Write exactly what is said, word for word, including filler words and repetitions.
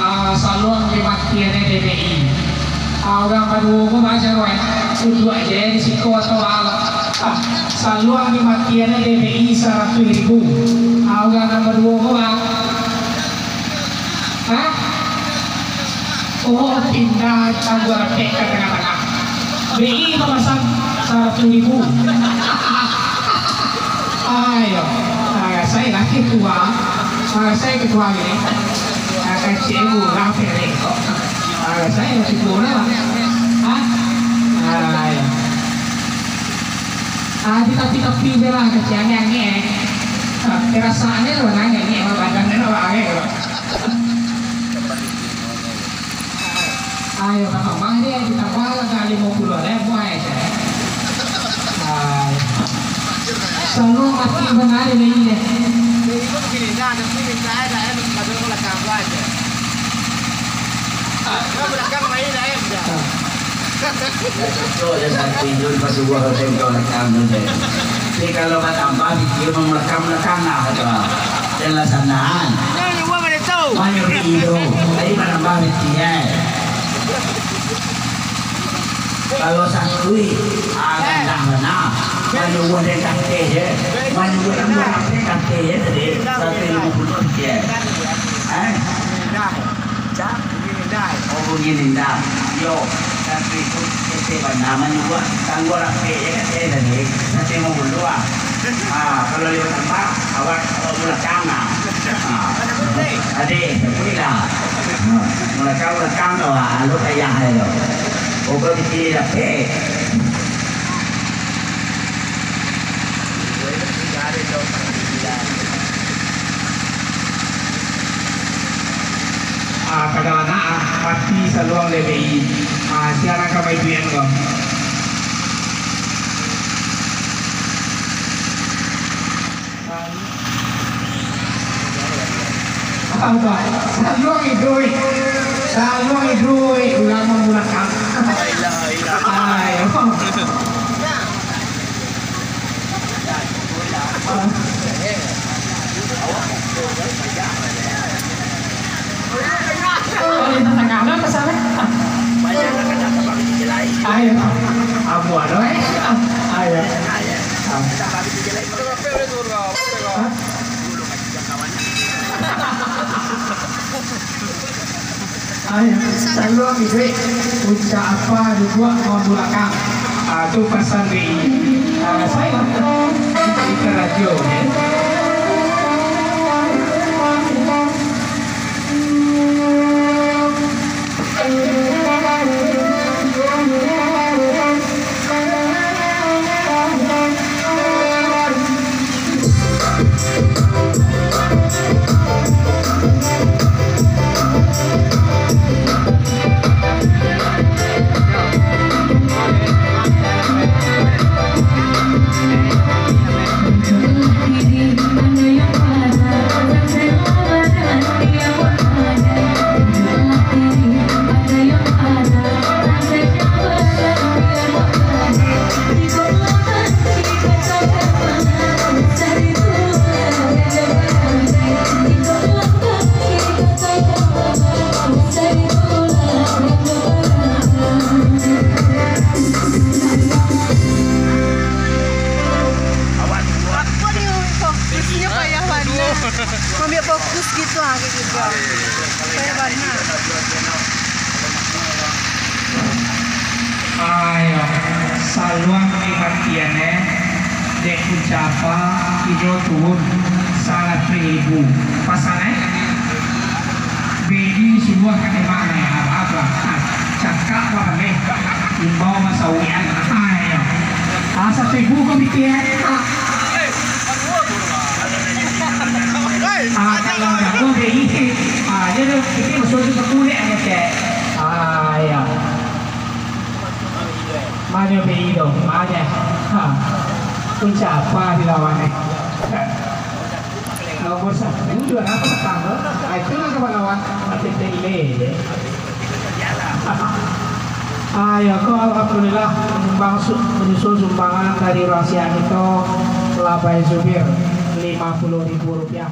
Ah, saluang dimatian dek B I. Ah, urang baduo ko baco, eh. Duduak je di siko atau alah. Ah, saluang dimatian dek B I saratuih ribu. Ah, urang nan baduo ko, ah. Hah? Oh, pindah Tangguah Rapek ka tangah-tangah. B I mamasan saratuih ribu. Ayo, ah, sayo lah ketua. Ah, sayo ketua ni. Ah, kecek murah perek ko. Ah, sayo lah ketua lah. Hah? Ayo. Ah, di tapi-tapi je lah, kecek angek-angek. Ah, perasaannyo tu angek-angek, badan tu angek ko. Ayo, tambah deh, ditambah lah ka limo puluah lah, buah aja. Ayo. Selalu mati benar ini deh. Ah. Cocok je satu indun pasuruah hotel kau rekam tu je. Tapi kalau batambah, video merekam-rekam lah tu. Jelas sanaan. Banyak video. Tadi batambah video, eh. Kalau satu, ah, gandah bana. Manyuruah den kateh je. Manyuruah den kateh je tadi. Satu limo puluah je. Eh? Cak, Bukitnindai. Oh, Bukitnindai. Yo, tapi itu kecek bana manyuruah Tangguah Rapek je kateh tadi. Satu limo puluah. Ah, kalau lima tambah, awak, awak mulakang lah. Ah. Adik, tapi lah. Ah, mulakang, mulakang tu lah, lu payah je tu. Pokok di sini dapek. Ah, kadang anak, ah, mati saluang dek B I. Ah, sia nan ka maiduikan ko. Apa? Saluang iduik. Saluang iduik, ulama mulakang. Ayo. Oh, di tengah-tengah lah pasal, eh. Ayo. Abu ado, eh. Ayo. Ah. Hah? Ayo, saluang iduik, ucap apa dibuek mambulakang. Ah, tu pasan di, ah, sayo. Di radio, ya. Apo ni, fokusnyo payah bana. Mambiak fokus gitu, ah, kayak gitu. Payah bana. Ayo, saluang di matian, eh. Dek ucapa, iyo turun saratuih ribu. Pasan, eh? Bini suruah ka tembak, eh. Apo, apo? Cakak apo, eh? Imbau masawian. Ayo. Ah, satu ribu ko pitih, eh. Ah. Ah, kalau jago B I, ah, dia tu, kita masuk tu berkulit aja, cek. Ah, ya. Mana B I tu? Mana? Ha. Ucapa dilawan, eh? Nomor satu, juara petang tu. Ah, itu lah kawan-kawan. Masih tele je. Ayo, ko alhamdulillah, menyumbang su-, menyusul sumbangan dari rahasia kito, Labai Zubir, lima puluh ribu rupiah.